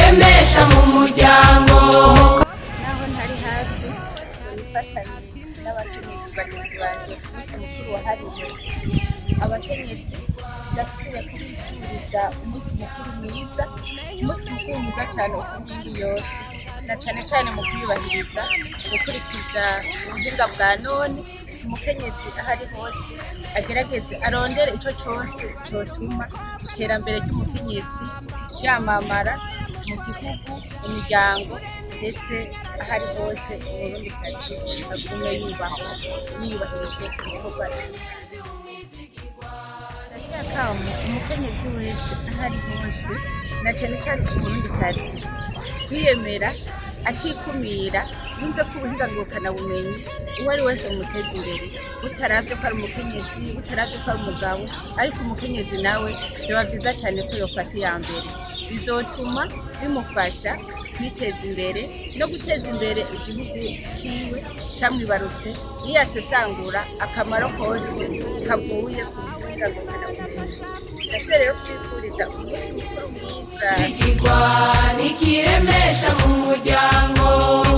Nikiremesha mu muryango. Naho ntari hafi, nifatanye n'abakenyezi bagenzi banjye ku munsi mukuru wahariwe abakenyezi. Ndasubiye kubifuriza umunsi mukuru mwiza, umunsi mukuru mwiza cyane usumba iyindi yose, na cyane cyane mu kwiyubahiriza, gukurikiza ubuhinga bwa none. Umukenyezi aho ari hose agerageze arondere ico cose cotuma iterambere ry'umukenyezi ryamamara mu gihugu, mu miryango, ndetse aho ari hose Umurundikazi agume yubahwa, yiyubahirije ibikorwa. Akamo umukenyezi wese aho ari hose, na cane cane Umurundikazi, kwiyemera atikumira, yumve ko ubuhinga ngurukanabumenyi uwo ari wese bumuteza imbere, butaravye ko ari umukenyezi, butaravye ko ari umugabo. Ariko umukenyezi nawe vyoba vyiza cane ko yofata iya mbere, bizotuma bimufasha kwiteza imbere no guteza imbere igihugu ciwe camwibarutse, niyasesangura akamaro kose kavuye ku buhinga ngurukanabumenyi. Ndase rero kwifuriza umunsi mukuru mwiza. Zigirwa nikiremesha mu muryango.